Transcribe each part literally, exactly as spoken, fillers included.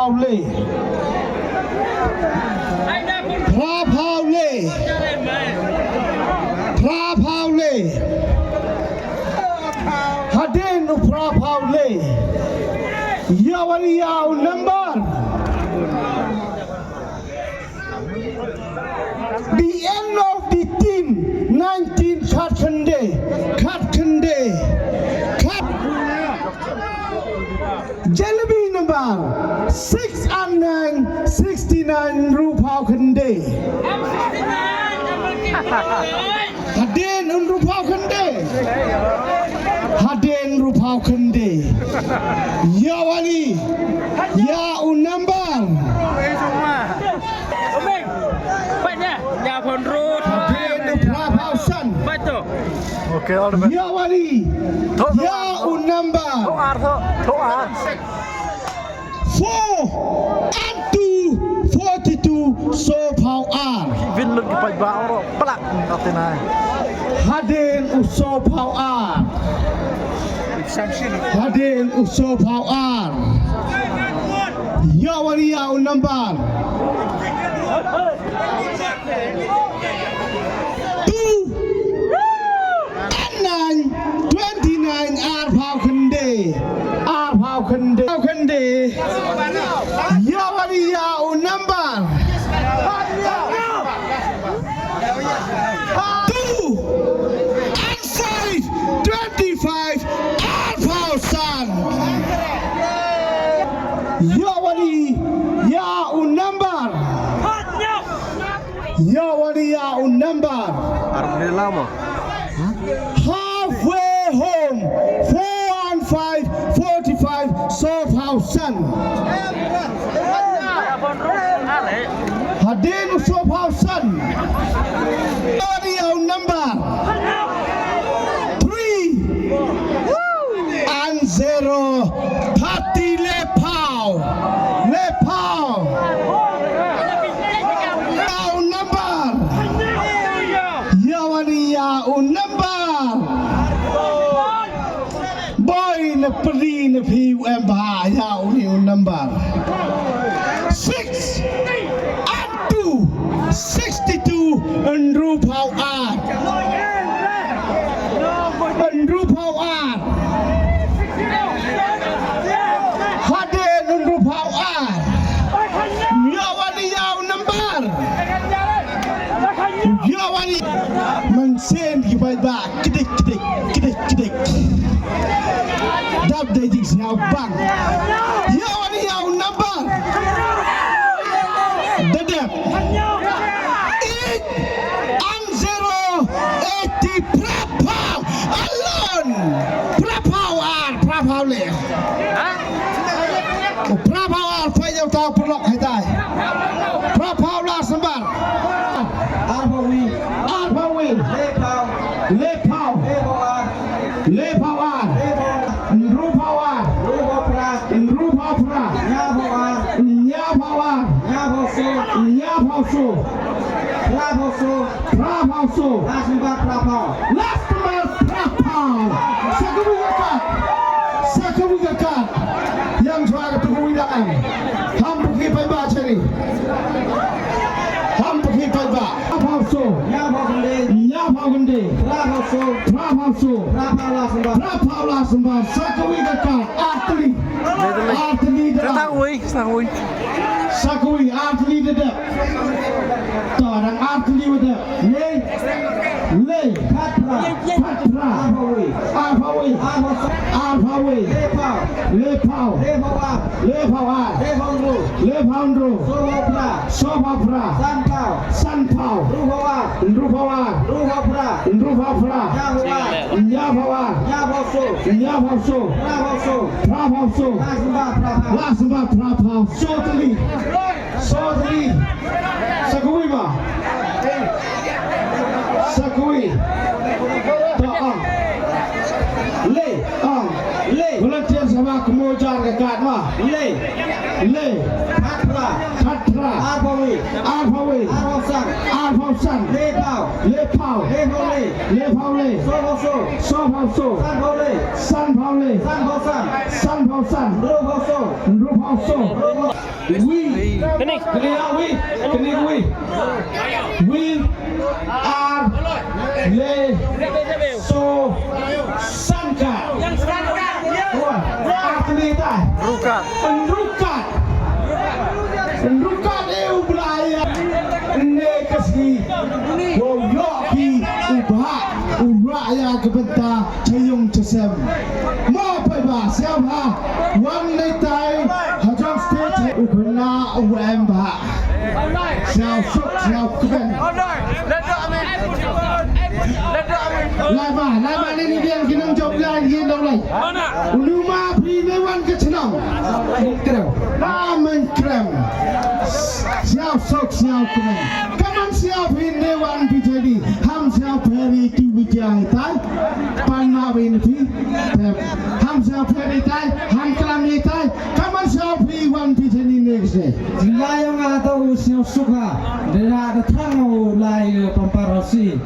Phaw le. Phra phaw le. Phra phaw le. Hadien u phra phaw le, ïa wali ïa u number. The end of the team, nineteen, khat khynde, khat khynde, khat. Jalebi number six and nine, sixty-nine, hynriewphaw khynde. Hadien hynriewphaw khynde. Hadien hynriewphaw khynde. Ïa wali ïa u number. Hadien hynriewphaw san. Okay, all the best. Ïa wali ïa u number. Thoh ar, thoh, thoh ar. Four and two, forty-two, sawphaw ar. Vin lut ki paidbah oro plak. Hadien u sawphaw ar. Hadien u sawphaw ar. Ïa wali ïa u number. Two and nine, twenty-nine, arphaw khynde. Arphaw khynde. Arphaw khynde. Ïa wali ïa u number. Two and five, twenty-five, arphaw san. Ïa wali ïa u number. Ïa wali ïa u number. Halfway home, four and five, forty-five, sawphaw san. Hadien u sawphaw san. Ïa wali ïa u number. Three and zero, thirty, lephaw. Lephaw. Ïa u number. Ïa wali ïa u number. Boi na pyrdi na phi u em bha ïa uni u number. Six and two, sixty-two, hynriewphaw ar. Hynriewphaw ar. Hadien hynriewphaw ar. Ïa wali ïa u number. Ïa wali. Mynsiem ki paidbah. Kdik, kdik, kdik, kdik. Dap da jingsngew bang. Ïa wali ïa u number. Da dep. Eight and zero, eighty, phraphaw. Alon. Phraphaw ar, phraphaw le. Phraphaw ar, pyrshah ïa uta u paralok haitai. Phraphaw la symbar. Arphaw wi. Arphaw wi. Lephaw. Lephaw. Lephaw ar. Lephaw ar. Lephaw. Hynriewphaw ar. Hynriewphaw phra. Hynriewphaw phra. Hynñiawphaw ar. Hynñiawphaw ar. Hynñiawphaw saw. Hynñiawphaw saw. Phraphaw saw. Phraphaw saw. La symbar phraphaw. La symbar phraphaw. Sa kawei ka kat. Sa kawei ka kat. Ïa shuwa katu kawei da em. Ham pyrkhi paidbah shane. Ham pyrkhi paidbah. Phraphaw saw. Hynñiawphaw khynde. Hynñiawphaw khynde. Phraphaw saw. Phraphaw saw. Phraphaw la symbar. Phraphaw la symbar. Sa kawei ka kat. Artylli. Artylli da em. Sa kawei. Sa kawei. Sa kawei. Artylli da dep. To, dang artylli wa dep. Lei. Lei. Khatphra. Khatphra. Arphaw wi. Arphaw wi. Arphaw wi. Lephaw. Lephaw. Lephaw ar. Lephaw ar. Lephaw hynriew. Lephaw hynriew. Sawphaw phra. Sawphaw phra. Sanphaw. Sanphaw. Hynriewphaw ar. Hynriewphaw ar. Hynriewphaw phra. Hynriewphaw phra. Hynñiawphaw ar. Hynñiawphaw ar. Hynñiawphaw saw. Hynñiawphaw saw. Phraphaw saw. Phraphaw saw. Phraphaw. La symbar phraphaw. La symbar phraphaw. Saw tylli. Saw tylli. Sa kawei ma. Sa kawei. To, ah. Lei. Ah. Lei. Volunteer sa Ba kmo jar ka kat ma. Le. Le. Khatphra. Khatphra. Arphew wei. Arphew wei. Arphew san. Arphew san. Lephew. Lephew. Lephew le. Lephew le. Sawphew saw. Sawphew saw. Sanphew le. Sanphew le. Sanphew san. Sanphew san. Hynriewphew saw. Hynriewphew saw. Wi. Kane. Kane wi. Kane wi. Wi. Ar. Le. Saw. San kat. Wah. Ar kane tai. Hynriew kat. Hynriew kat. Hynriew kat eh u Blai. Ne ka sngi. Wow, ïoh ki u Bah. U rah ïa ka bynta. Chayung chasem. Ma pai ba siaw ha. Wan nei tai. Ha jong stage u khynnah u em ba. Siaw suk siaw kmen. Lai ma, lai ma ni ni biang ki nang jop lai ni dong lai. Unu ma phi ne wan ka chnong. Krem. Ma men krem. Siaw suk siaw kmen. Kaman siaw phi ne wan phi jadi. Ham siaw pheri tu bijai tai. Pan ma win phi. Ham sa phi tai, ham klam ni tai. Kaman sa phi wan phi jeni next day. Jingla yong a to u sñiaw suk ha. Dera da thang u lai pampar rasi.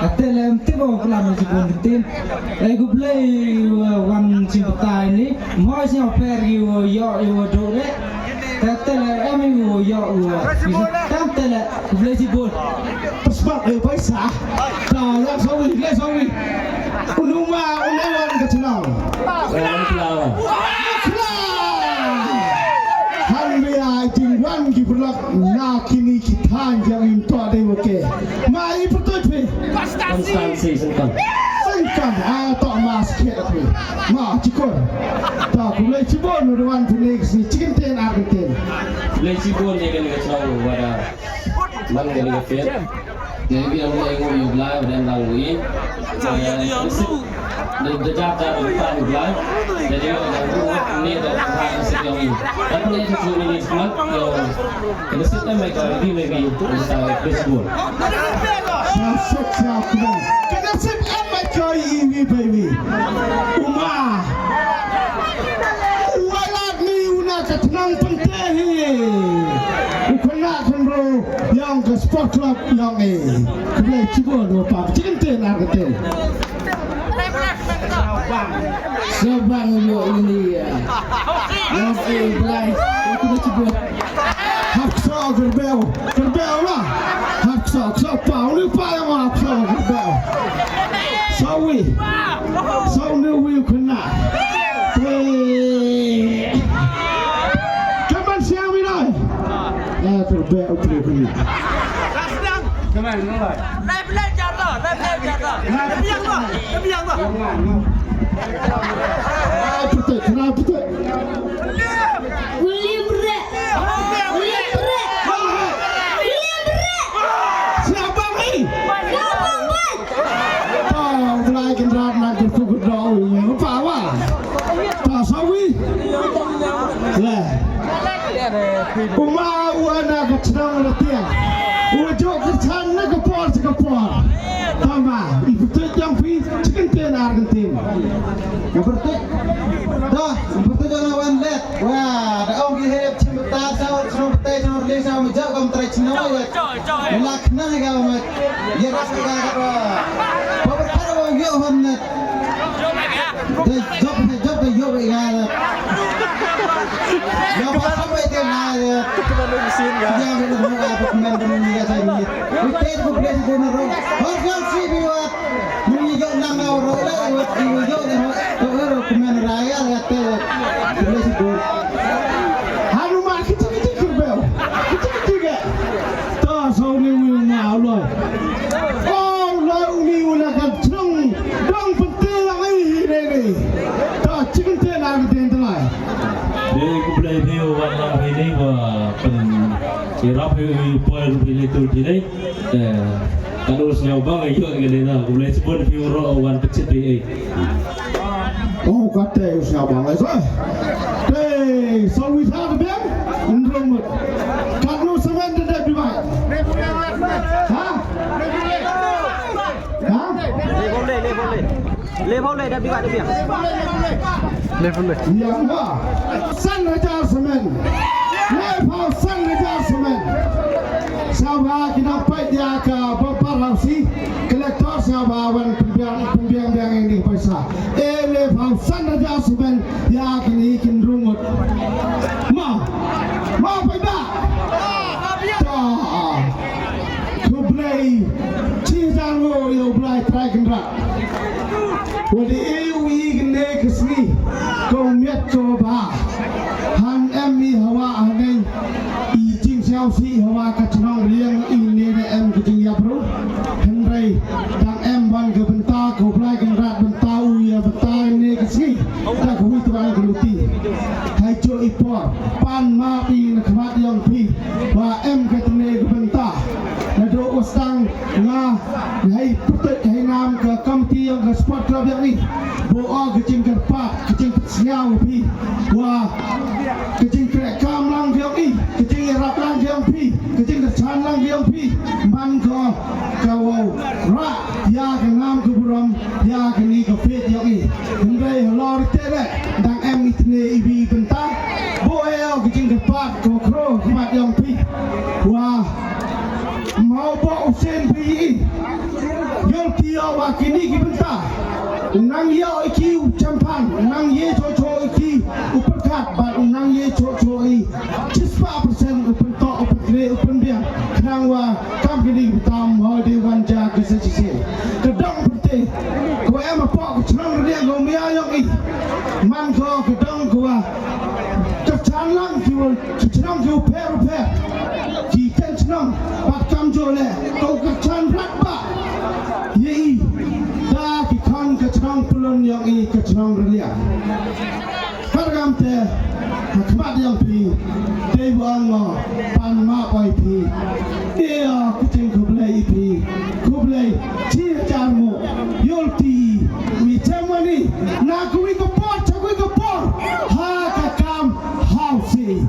Ate lem tibo klam ni jibun tin. Ai gu blei wan jingbatai ni. Mo sñiaw per yu yo yu do re. Tele em yu yo yu. Tam tele. Blei jibun. Pysbak eh paisa. Ta yak sawi, le sawi. Unu ma, unu wan ka chnong. Wan Khlaw. Khlaw. Han bia jingwan ki pyrlok na kini ki than jong im to dei wa ke. Ma i pyrtuit phi. Constancy Sengkang. Sengkang, ah, to ma skhet phi. Ma chikor. Ta ku blei jibun wan phi next ni chicken ten ar ten. Blei jibun ne ka ni ka chnong wa da. Man ka ni ka phi. Maybe ang ngai ngu yu blai, dan lang ngi. Sa ya ya lu. Ni da ja ta ni pa ni blai. Jadi ang ngu ni da pa ni si yong ni. Tapi ni tu ni ni semat. Kena sit em ka di maybe sa baseball. Sa sit sa kuda. Kena sit em ka i wi baby. Uma. Wala ni una ka tnang pente hi. U kena kan ro. Yang ka sport club yang eh. Kena cuba dua pa. Chicken ten, chicken ten. Sabang yo ini ya. Yang eh belai. Aku nak cuba. Hap so gerbel. Gerbel lah. Hap so, so pa. Ulu pa yang hap so gerbel. Sawi. Sawi wi kena. Kaman siang wi lai. Eh, terbaik untuk ini. Come on, come on. Lai, lai, jatuh, lai, lai, jatuh. Tapi yang tu, tapi yang tu. Kenapa tu? Kenapa tu? William Brett. William Brett. William Brett. Siapa ni? Siapa ni? Tau, tulai kendrat nak kuku dau. Apa awak? Ta sawi. Le. Uma u ana ka chnong la tiang. U jok ka chan na ka por ka por. Tama, i pyrtuit jong phi, chicken ten ar ten. Nga pyrtuit. Da, nga pyrtuit jong nga wan let. Wa, da ong ki hep chim ta sa, sa te sa le sa ma jok kam trai chnong ya. Lak na ga ma. Ya ras ga ga. Ba ba ka wa yo hon net. Dei jop, dei jop, dei jop, ïa. Ïa, ba sampai ke na, ïa. Kita lu mesin, kan? Ïa, kita lu apa, pemain, pemain, ïa, saya ni. Kita itu boleh sih, guna, bro. Hot, hot, si, biwat. Mung, ïa, nang, au, ro, ïa, ïa, ïa, ïa, ro, ro, pemain raya, ïa, te, ïa. Boleh sih, guna. Hanu, ma, kita, kita, kerbau. Kita, kita, ke. Ta sa uni uni ma u loi. O u loi uni u la ka jrong dong pynte lang i hi ne ne. Ta chicken ten ang ten te lai. Dei ku blei phi u wan lang phi ne ba pyn ïarap phi u poi ruh phi ne tu phi ne. Eh, ka dus nyau bang ïoh ka ne na ku blei chibun phi u ro wan pynchit phi ei. Oh, kata u siapa lai sa. Te, so wi sa te biang. Ndrong mut. Kat no seven te dep di bai. Ha? Ha? Le bom le, le bom le. Ïa ma, san hajar semen. Ïa ma, san hajar semen. Sngewbha ki nang peit ïa ka Bopar Housing, collector sngewbha wan pynbiang, pynbiang biang ïa kine ki paisa. Ïa ma, san hajar semen ïa kine ki nrung ngut. Ma, ma peit ba. Ta. Khublei shi hajar nguh ïa U Blai Trai Kynrad. Wat ïa u i kane ka sngi, ka u miat ka u bha. Hangne em i hawa hangne i jingsngewsih hawa ka chnong Raliang i ne ne em ka jingïap ruh. Hynrei dang em ban ka bynta ka U Blai Kynrad bynta u ïa bynta ne ka sngi. Da ka wi twan ka luti. Hai jo i por pan ma pi na khmat yong pi. Wa em ka tne ka bynta. Na do u stang nga hai putut hai nam ka komiti yong ka sport club yong i. Bo o ka jingkyrpad ka jingpynsngew pi. Wa ka jingkrekam lang yong i, ka jingïarap lang yong pi, ka jingkyrchan lang yong pi. Man ko ka wow ra ïa ka nam ka burom ïa kane ka peit yong i. Hynrei halor te le dang em i tne i bi bynta. Bo eo ka jingkyrpad ka khro khmat yong pi. Wa Mawbok u sien bi i. Yol ti o wa kini ki bynta. U nang ïa i ki u champhan, u nang ïa cho cho i ki u pyrkhat, bad u nang ïa cho cho i. Chispa persen u pyntok, u pyntre, u pynbiang. Khnang wa kam kini ki bynta mo de wan ja ki se chi se. Ka dong pynte. Ko em a pok ka chnong Raliang ko mia yong i. Man ko ka dong ko wa. Ka chan lang ki wa. Ki chnong ki u pher u pher. Ki ten chnong pat kam jo le. Ko ka chan rat ba. Ye i. Da ki khon ka chnong Pulun yong i ka chnong Raliang. Kar gam te. Ha khmat yong pi. Te bu ang mo. Pan ma oi pi. Te o ki ching khublei i pi. Khublei. Chi hajar mo. Yol ti. Mi chem wani. Na kui ka por, cha kui ka por. Ha ka kam. Hau si.